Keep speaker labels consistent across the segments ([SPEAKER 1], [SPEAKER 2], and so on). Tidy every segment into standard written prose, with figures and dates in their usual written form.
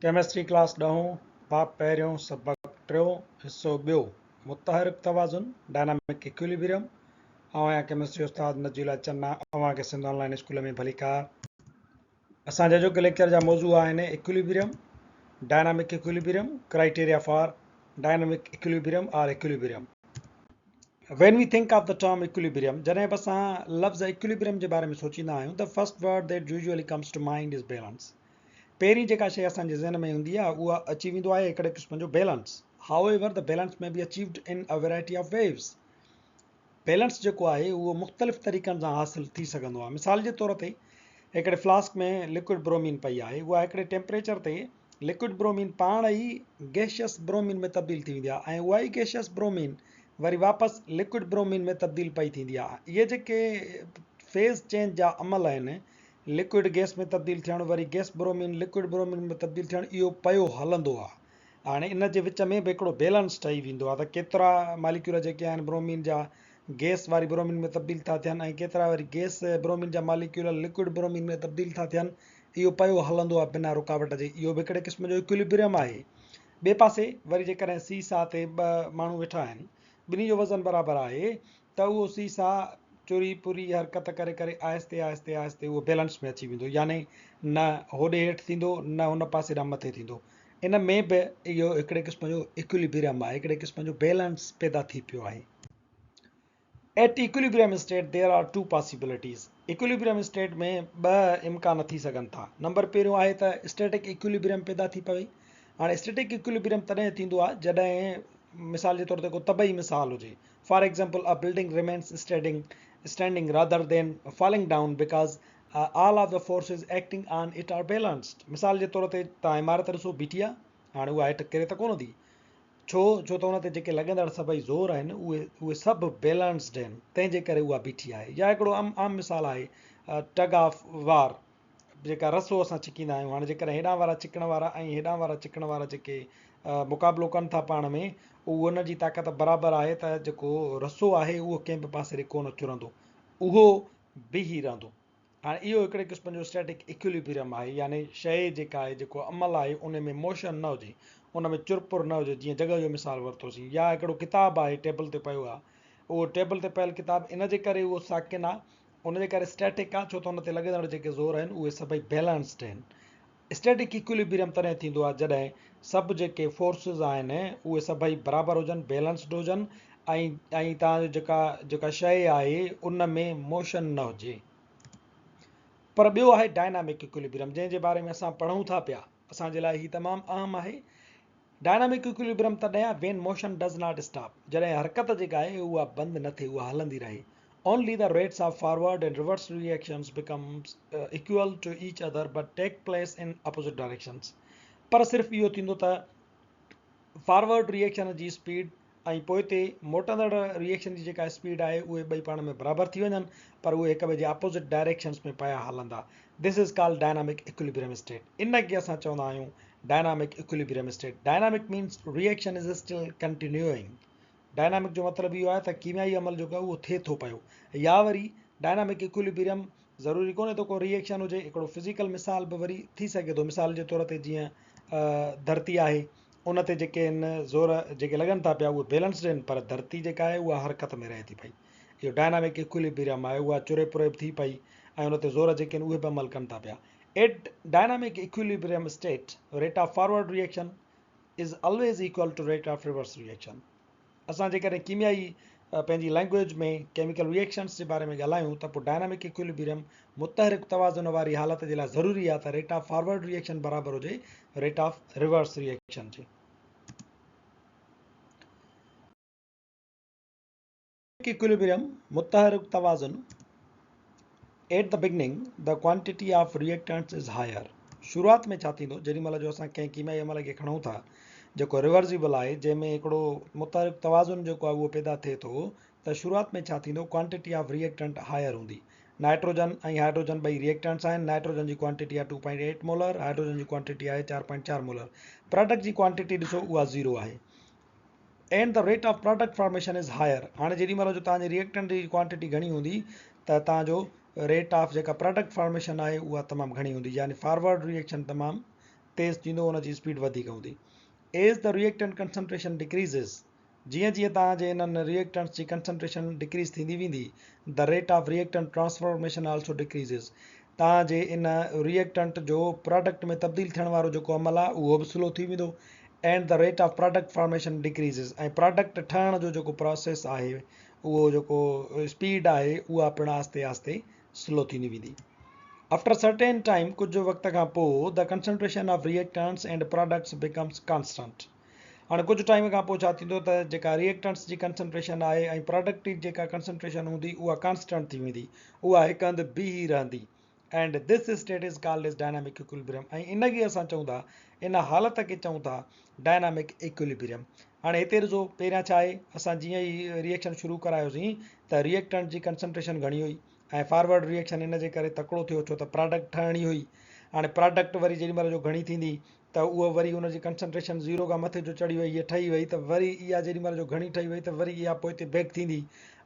[SPEAKER 1] Chemistry class ڏهون، باب پهريون، سبق ٽيون، حصو ٻيو، متحرڪ توازن، Dynamic Equilibrium، آئون آهيان ڪيمسٽري استاد نجي الله چنا، اوهان کي سنڌ آن لائين اسڪول ۾ ڀليڪار. اسان جا اڄوڪي ليڪچر جا موضوع آهن equilibrium, dynamic equilibrium, criteria for dynamic equilibrium or equilibrium. When we think of the term equilibrium, جڏهن به اسان لفظ equilibrium جي باري ۾ سوچيندا آهيون، the first word that usually comes to mind is balance. پهرين جيڪا شيء اسان جي ذهن ۾ ايندي آهي اها اچي ويندو آهي هڪڙي قسم جو balance. However, the balance may be achieved in a variety of ways. Balance جيڪو آهي اهو مختلف طريقن سان حاصل ٿي سگهندو آهي. مثال جي طور تي هڪڙي فلاسڪ ۾ لڪوئڊ برومين پئي آهي اها هڪڙي ٽيمپريچر تي لڪوئڊ برومين پاڻ ئي گيشيس برومين ۾ تبديل ٿي ويندي آهي ۽ اها ئي گيشيس برومين وري واپس لڪوئڊ برومين ۾ تبديل پئي ٿيندي آهي. اهي جيڪي فيز چينج جا عمل آهن لڪوئڊ گئس ۾ تبديل ٿيڻ وري گئس برومين لڪوئڊ برومين ۾ تبديل ٿيڻ اهو پيو هلندو آهي. هاڻي ان جي وچ ۾ به هڪڙو بيلنس ٺهي ويندو آهي ته ڪيترا ماليڪيول جيڪي آهن برومين جا گئس واري برومين ۾ تبديل ٿا ٿين ۽ ڪيترا وري گئس برومين جا ماليڪيول لڪوئڊ برومين ۾ تبديل ٿا ٿين اهو پيو هلندو آهي بنا رڪاوٽ جي اهو به هڪڙي قسم جو ايڪوليبريم آهي. ٻئي پاسي وري جيڪڏهن سي سا تي ٻه ماڻهو ويٺا آهن ٻنهي جو وزن برابر آهي ته اهو سي سا چوري پوري حرڪت ڪري ڪري آهستي آهستي آهستي اهو بيلنس ۾ اچي ويندو يعني نه هوڏي هيٺ ٿيندو نه هن پاسي ڏانهن مٿي ٿيندو. ان ۾ به اهو هڪڙي قسم جو ايڪوليبريم آهي هڪڙي قسم جو بيلنس پيدا ٿي پيو آهي. At equilibrium state there are two possibilities equilibrium state ۾ ٻه امڪان ٿي سگهن ٿا. نمبر پهريون آهي ته اسٽيٽڪ ايڪوليبريم پيدا ٿي پوي. هاڻي اسٽيٽڪ ايڪوليبريم تڏهن ٿيندو آهي جڏهن مثال جي طور تي ڪو طبعي مثال هجي For example, a building remains standing, standing rather than falling down because all of the forces acting on it are balanced. مثال جي طور تي توهان عمارت ڏسو بيٺي آهي هاڻي اها هيٺ ڪري ته ڪونه ٿي ڇو ڇو ته ان تي جيڪي لڳندڙ سڀئي زور آهن اهي اهي سڀ بيلنسڊ آهن تنهن جي ڪري اها بيٺي آهي يا هڪڙو عام عام مثال آهي ٽگ آف وار جيڪا رسو اسان ڇڪيندا آهيون هاڻي جيڪڏهن هيڏانهن وارا ڇڪڻ وارا ۽ هيڏانهن وارا ڇڪڻ وارا جيڪي مقابلو ڪن ٿا پاڻ ۾ اهو ان جي طاقت برابر آهي ته جيڪو رسو آهي اهو ڪنهن به پاسي ڏي ڪونه چرندو اهو بيهي رهندو هاڻي اهو هڪڙي قسم جو اسٽيٽڪ ايڪوليبريم آهي يعني شيء جيڪا آهي جيڪو عمل آهي ان ۾ موشن نه هجي ان ۾ چرپر نه هجي جيئن جڳهه جو مثال ورتوسين يا هڪڙو ڪتاب آهي ٽيبل تي پيو آهي اهو ٽيبل تي پيل ڪتاب ان جي ڪري اهو ساڪن آهي ان جي ڪري اسٽيٽڪ آهي ڇو ته ان تي لڳندڙ جيڪي زور آهن اهي سڀئي بيلنسڊ آهن. اسٽيٽڪ ايڪوليبريم تڏهن ٿيندو آهي جڏهن سڀ جيڪي فورسز آهن اهي سڀئي برابر هجن، بيلنسڊ هجن ۽ ۽ توهان جو جيڪا جيڪا شيء آهي ان ۾ موشن نه هجي. پر ٻيو آهي ڊائنامڪ ايڪوليبريم جنهن جي باري ۾ اسان پڙهون ٿا پيا. اسان جي لاء هي تمام اهم آهي. ڊائنامڪ ايڪوليبريم تڏهن آهي when motion does not stop جڏهن حرڪت جيڪا آهي اها بند نه ٿئي اها هلندي رهي. Only the rates of forward and reverse reactions becomes equal to each other but take place in opposite directions پر صرف اهو ٿيندو ته فارورڊ ريئيڪشن جي اسپيڊ ۽ پوئتي موٽندڙ ريئيڪشن جي جيڪا اسپيڊ آهي اهي ٻئي پاڻ ۾ برابر ٿي وڃن پر اهي هڪ ٻئي جي اپوزٽ ڊائريڪشنز ۾ پيا هلندا This is called dynamic equilibrium state ان کي اسان چوندا آهيون dynamic equilibrium state dynamic means reaction is still continuing dynamic جو مطلب اهو آهي ته ڪيميائي عمل جيڪو آهي اهو ٿئي ٿو پيو يا وري ڊائنامڪ ايڪوليبريم ضروري ڪونهي ته ڪو ري ايڪشن هجي هڪڙو فزيڪل مثال به وري ٿي سگهي ٿو مثال جي طور تي جيئن ڌرتي آهي ان تي جيڪي آهن زور جيڪي لڳن ٿا پيا اهي بيلنسڊ آهن پر ڌرتي جيڪا آهي اها حرڪت ۾ رهي ٿي پئي اهو ڊائنامڪ ايڪوليبريم آهي اها چري پري به ٿي پئي ۽ ان تي زور جيڪي آهن اهي به عمل ڪن ٿا پيا at dynamic equilibrium state rate of forward reaction is always equal to rate of reverse reaction. اسان جيڪڏهن ڪيميائي پنهنجي لينگويج ۾ ڪيميڪل ريئيڪشنس جي باري ۾ ڳالهايون ته پوء ڊائنامڪ ايڪوليبريم متحرڪ توازن واري حالت جي لاء ضروري آهي ته ريٽ آف فارورڊ ريئيڪشن برابر هجي ريٽ آف ريورس ريئيڪشن جي. Equilibrium، متحرڪ توازن، At the beginning, the quantity of reactants is higher. شروعات ۾ ڇا ٿيندو، جيڏي مهل جو اسان ڪنهن ڪيميائي عمل کي کڻون ٿا، جيڪو ريورسيبل آهي، جنهن ۾ هڪڙو متحرڪ توازن جيڪو آهي اهو پيدا ٿئي ٿو، ته شروعات ۾ ڇا ٿيندو، ڪوانٽيٽي آف ريئيڪٽنٽ هائر هوندي. نائٽروجن ۽ هائڊروجن ٻئي ريئيڪٽنٽس آهن، نائٽروجن جي ڪوانٽيٽي آهي two point eight molar, hydrogen جي ڪوانٽيٽي آهي چار پوائنٽ چار مولر. پراڊڪٽ جي ڪوانٽيٽي ڏسو اها زيرو آهي. And the rate of product formation is higher هاڻي جيڏي مهل جو توهان جي ريئيڪٽنٽ جي ڪوانٽيٽي گهڻي هوندي ته توهان جو ريٽ آف جيڪا پراڊڪٽ فارميشن آهي اها تمام گهڻي هوندي يعني فارورڊ ريئيڪشن تمام تيز ٿيندو ان جي اسپيڊ وڌيڪ هوندي. As the reactant concentration decreases جيئن جيئن توهان جي انهن ريئيڪٽنٽس جي ڪنسنٽريشن ڊڪريز ٿيندي ويندي the rate of reactant transformation also decreases توهان جي ان ريئيڪٽنٽ جو پراڊڪٽ ۾ تبديل ٿيڻ وارو جيڪو عمل آهي اهو به سلو ٿي ويندو and the rate of product formation decreases ۽ product ٺهڻ جو جيڪو پراسيس آهي اهو جيڪو اسپيڊ آهي اها پڻ آهستي آهستي سلو ٿيندي ويندي. آفٽر سرٽين ٽائيم ڪجهه وقت کان پوء the concentration of reactants and products becomes constant هاڻي ڪجهه ٽائيم کان پوء ڇا ٿيندو ته جيڪا ريئيڪٽنٽس جي ڪنسنٽريشن آهي ۽ پراڊڪٽ جي جيڪا ڪنسنٽريشن هوندي اها ڪانسٽنٽ ٿي ويندي اها هڪ هنڌ بيهي رهندي and this state is called as dynamic equilibrium ۽ ان کي اسان چئون ٿا ان حالت کي چئون ٿا ڊائنامڪ ايڪوليبريم هاڻي هتي ڏسو پهريان ڇا آهي اسان جيئن ئي ريئيڪشن شروع ڪرايوسين ته ريئيڪٽنٽ جي ڪنسنٽريشن گهڻي هئي ۽ فارورڊ ريئيڪشن ان جي ڪري تڪڙو ٿيو ڇو ته پراڊڪٽ ٺهڻي هئي هاڻي پراڊڪٽ وري جيڏي مهل جو گهڻي ٿيندي ته اهو وري ان جي ڪنسنٽريشن زيرو کان مٿي جو چڙهي وئي هيء ٺهي وئي ته وري اها جيڏي مهل جو گهڻي ٺهي وئي ته وري اها پوئتي بيڪ ٿيندي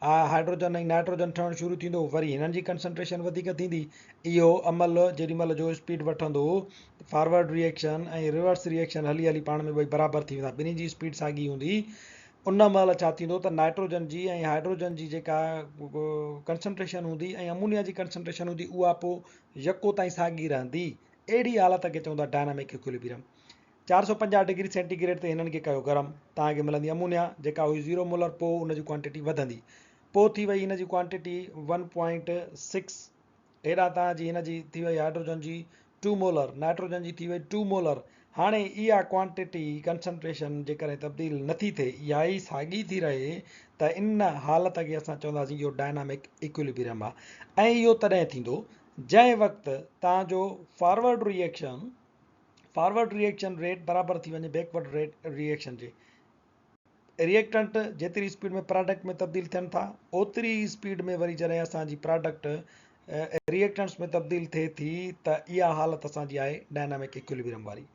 [SPEAKER 1] آ هائڊروجن ۽ نائٽروجن ٺهڻ شروع ٿيندو وري هنن جي ڪنسنٽريشن وڌيڪ ٿيندي اهو عمل جيڏي مهل جو اسپيڊ وٺندو فارورڊ ريئيڪشن ۽ ريورس ريئيڪشن هلي هلي پاڻ ۾ ٻئي برابر ٿي ويندا ٻنهي جي اسپيڊ ساڳي هوندي ان مهل ڇا ٿيندو ته نائٽروجن جي ۽ هائڊروجن جي جيڪا ڪنسنٽريشن هوندي ۽ امونيا جي ڪنسنٽريشن هوندي اها پوء يڪو تائين ساڳي رهندي اهڙي حالت کي چون ٿا ڊائنامڪ ايڪوليبريم. 450 ڊگري سينٽي گريڊ تي هنن کي ڪيو گرم، توهان کي ملندي امونيا، جيڪا هئي زيرو مولر پوء ان جي ڪوانٽيٽي وڌندي. پوء ٿي وئي هن جي ڪوانٽيٽي ون پوائنٽ سڪس. هيڏانهن توهان جي هن جي ٿي وئي هائڊروجن جي ٽو مولر، نائٽروجن جي ٿي وئي ٽو مولر. هاڻي اها ڪوانٽيٽي، ڪنسنٽريشن، جيڪڏهن تبديل نٿي ٿئي، اها ئي ساڳي ٿي رهي ته ان حالت کي اسان چونداسين اهو ڊائنامڪ ايڪوليبريم آهي ۽ اهو تڏهن ٿيندو جنهن وقت توهان جو forward reaction forward reaction rate برابر ٿي وڃي بيڪورڊ ريٽ ريئيڪشن جي. ريئيڪٽنٽ جيتري اسپيڊ ۾ پراڊڪٽ ۾ تبديل ٿين ٿا اوتري ئي اسپيڊ ۾ وري جڏهن اسان جي پراڊڪٽ ريئيڪٽنٽس ۾ تبديل ٿئي ٿي ته اها حالت اسان جي آهي ڊائنامڪ ايڪوليبريم واري.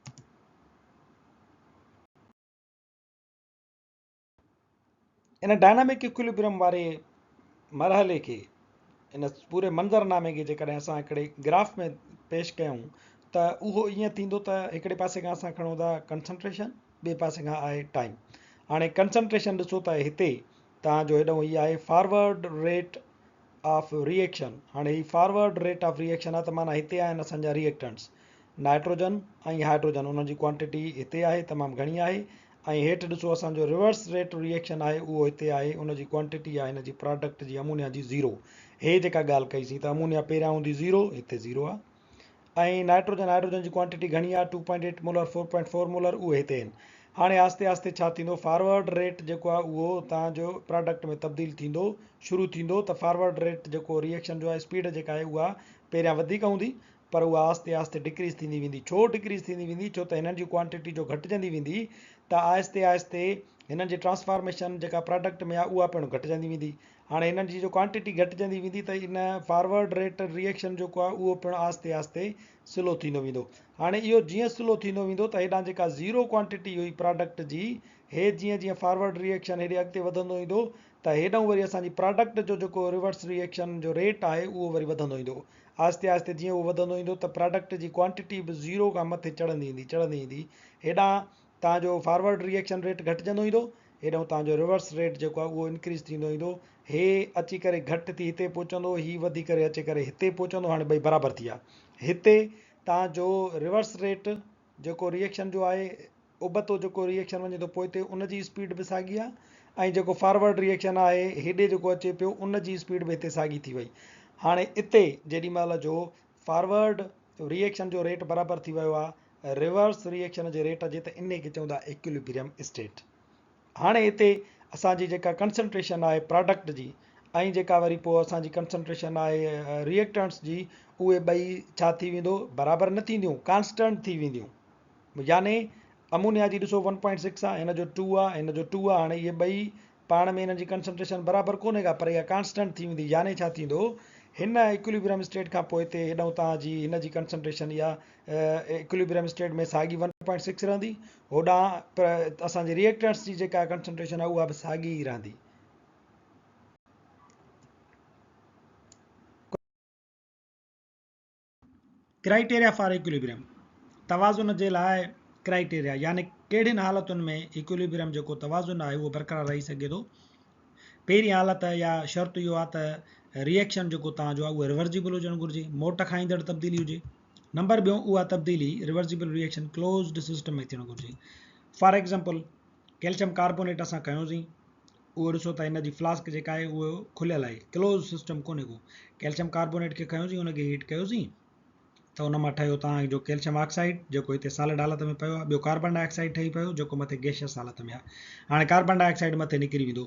[SPEAKER 1] ان ڊائنامڪ ايڪوليبريم واري مرحلي کي ان پوري منظرنامي کي جيڪڏهن اسان هڪڙي گراف ۾ پيش ڪيون ته اهو ائين ٿيندو ته هڪڙي پاسي کان اسان کڻون ٿا ڪنسنٽريشن ٻئي پاسي کان آهي ٽائيم هاڻي ڪنسنٽريشن ڏسو ته هتي تان جو هيڏانهن هي آهي فارورڊ ريٽ آف ريئيڪشن هاڻي هي فارورڊ ريٽ آف ريئيڪشن آهي ته معنيٰ هتي آهن اسان جا ريئيڪٽنٽس نائٽروجن ۽ هائڊروجن انهن جي ڪوانٽيٽي هتي آهي تمام گهڻي آهي ۽ هيٺ ڏسو اسان جو ريورس ريٽ ريئيڪشن آهي اهو هتي آهي ان جي ڪوانٽيٽي آهي هن جي پراڊڪٽ جي امونيا جي زيرو هي جيڪا ڳالهه ڪئي سين ته امونيا پهريان هوندي زيرو هتي زيرو آهي ۽ نائٽروجن هائڊروجن جي ڪوانٽيٽي گهڻي آهي 2.8 مولر 4.4 مولر اهي هتي آهن هاڻي آهستي آهستي ڇا ٿيندو فارورڊ ريٽ جيڪو آهي اهو تان جو پراڊڪٽ ۾ تبديل ٿيندو شروع ٿيندو ته فارورڊ ريٽ جيڪو ريئيڪشن جو آهي اسپيڊ جيڪا آهي اها پهريان وڌيڪ هوندي پر اها آهستي آهستي ڊڪريز ٿيندي ويندي ڇو ڊڪريز ٿيندي ويندي ڇو ته هنن جي ڪوانٽيٽي جو گهٽجندي ويندي ته آهستي آهستي هنن جي ٽرانسفارميشن جيڪا پراڊڪٽ ۾ آهي اها پڻ گهٽجندي ويندي هاڻي هنن جي جو ڪوانٽيٽي گهٽجندي ويندي ته ان فارورڊ ريٽ ريئيڪشن جيڪو آهي اهو پڻ آهستي آهستي سلو ٿيندو ويندو. هاڻي اهو جيئن سلو ٿيندو ويندو ته هيڏانهن جيڪا زيرو ڪوانٽيٽي هئي پراڊڪٽ جي هي جيئن جيئن فارورڊ ريئيڪشن هيڏي اڳتي وڌندو ايندو ته هيڏانهن وري اسان جي پراڊڪٽ جو جيڪو ريورس ريئيڪشن جو ريٽ آهي اهو وري وڌندو ايندو. آهستي آهستي جيئن اهو وڌندو ايندو ته پراڊڪٽ جي ڪوانٽيٽي به زيرو کان مٿي چڙهندي ايندي چڙهندي ايندي هيڏانهن تان جو فارورڊ ريئيڪشن ريٽ گهٽجندو ايندو هيڏانهن تان جو ريورس ريٽ جيڪو آهي اهو انڪريز ٿيندو ايندو هي اچي ڪري گهٽ ٿي هتي پهچندو هي وڌي ڪري اچي ڪري هتي پهچندو هاڻي ٻئي برابر ٿي ويا هتي تان جو ريورس ريٽ جيڪو ريئيڪشن جو آهي ابتو جيڪو ريئيڪشن وڃي ٿو پوئتي ان جي اسپيڊ به ساڳي آهي ۽ جيڪو فارورڊ ريئيڪشن آهي هيڏي جيڪو اچي پيو ان جي اسپيڊ به هتي ساڳي ٿي وئي هاڻي اتي جيڏي مهل جو فارورڊ ريئيڪشن جو ريٽ برابر ٿي ويو آهي ريورس ريئيڪشن جي ريٽ جي ته انهي کي چون ٿا ايڪوليبريم اسٽيٽ. هاڻي هتي اسان جي جيڪا ڪنسنٽريشن آهي پراڊڪٽ جي ۽ جيڪا وري پوء اسان جي ڪنسنٽريشن آهي ريئيڪٽنٽس جي اهي ٻئي ڇا ٿي ويندو برابر نه ٿينديون ڪانسٽنٽ ٿي وينديون يعني امونيا جي ڏسو ون پوائنٽ سڪس آهي هن جو ٽو آهي هن جو ٽو آهي هاڻي اهي ٻئي پاڻ ۾ انهن جي ڪنسنٽريشن برابر ڪونهي ڪا پر اها ڪانسٽنٽ ٿي ويندي يعني ڇا ٿيندو هن ايڪوليبريم اسٽيٽ کان پوئتي هيڏانهن توهان جي هن جي ڪنسنٽريشن اها ايڪوليبريم اسٽيٽ ۾ ساڳي ون پوائنٽ سڪس رهندي هوڏانهن اسان جي ريئيڪٽنٽس جي جيڪا ڪنسنٽريشن آهي اها به ساڳي ئي رهندي. Criteria for equilibrium. توازن جي لاء ڪرائيٽيريا يعني ڪهڙين حالتن ۾ ايڪوليبريم جيڪو توازن آهي اهو برقرار رهي سگهي ٿو. پهرين حالت يا شرط اهو آهي ته ريئيڪشن جيڪو توهان جو آهي اهو ريورسيبل هجڻ گهرجي، موٽ کائيندڙ تبديلي هجي. نمبر ٻيون اها تبديلي ريورسيبل ريئيڪشن ڪلوزڊ سسٽم ۾ ٿيڻ گهرجي. فار ايگزامپل ڪيلشم ڪاربونيٽ اسان کنيوسين اهو ڏسو ته هن جي فلاسڪ جيڪا آهي اهو کليل آهي ڪلوز سسٽم ڪونهي ڪو. ڪيلشم ڪاربونيٽ کي کنيوسين ان کي هيٽ ڪيوسين ته ان مان ٺهيو توهان جو ڪيلشم آڪسائيڊ جيڪو هتي سالڊ حالت ۾ پيو آهي، ٻيو ڪاربان ڊاء آڪسائيڊ ٺهي پيو جيڪو مٿي گيشس حالت ۾ آهي. هاڻي ڪاربان ڊاء آڪسائيڊ مٿي نڪري ويندو،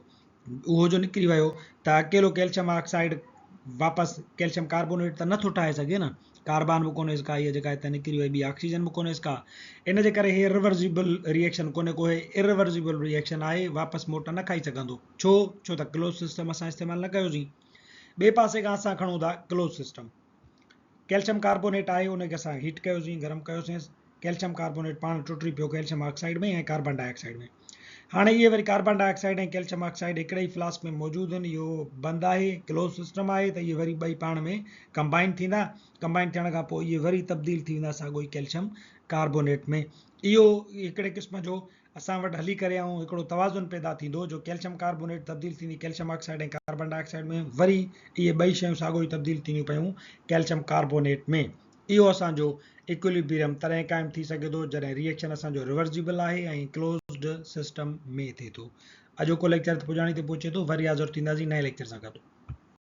[SPEAKER 1] اهو جو نڪري ويو ته اڪيلو ڪيلشم آڪسائيڊ واپس ڪيلشم ڪاربونيٽ ته نٿو ٺاهي سگهي نه، ڪاربان به ڪونهيس ڪا، هيء جيڪا هتان نڪري وئي ٻي آڪسيجن به ڪونهيس ڪا، ان جي ڪري هي ريورسيبل ريئيڪشن ڪونهي ڪو، هي اريورسيبل ريئيڪشن آهي، واپس موٽ نه کائي سگهندو. ڇو؟ ڇو ته ڪلوز سسٽم اسان استعمال نه ڪيوسين. ٻئي پاسي کان اسان کڻون ٿا ڪلوز سسٽم. ڪيلشم ڪاربونيٽ آهي ان کي اسان هيٽ ڪيوسين، گرم ڪيوسينس، ڪيلشم ڪاربونيٽ پاڻ ٽٽي پيو calcium oxide ۾ ۽ carbon dioxide ۾. هاڻي اهي وري carbon dioxide ۽ calcium oxide هڪڙي ئي فلاسڪ ۾ موجود آهن، اهو بند آهي، ڪلوز سسٽم آهي ته اهي وري ٻئي پاڻ ۾ ڪمبائن ٿيندا، ڪمبائن ٿيڻ کان پوء اهي وري تبديل ٿي ويندا ساڳيو ئي ڪيلشم ڪاربونيٽ ۾. اهو هڪڙي قسم جو اسان وٽ هلي ڪري ۽ هڪڙو توازن پيدا ٿيندو جو ڪيلشم ڪاربونيٽ تبديل ٿيندي calcium oxide ۽ carbon dioxide ۾ وري اهي ٻئي شيون ساڳيو ئي تبديل ٿينديون پيون ڪيلشم ڪاربونيٽ ۾. اهو اسان جو ايڪوليبريم تڏهن قائم ٿي سگهي ٿو جڏهن ريئيڪشن اسان جو ريورسيبل آهي ۽ ڪلوزڊ سسٽم ۾ ٿئي ٿو. اڄوڪو ليڪچر پڄاڻي تي پهچي ٿو وري حاضر ٿينداسين نئين ليڪچر سان گڏ.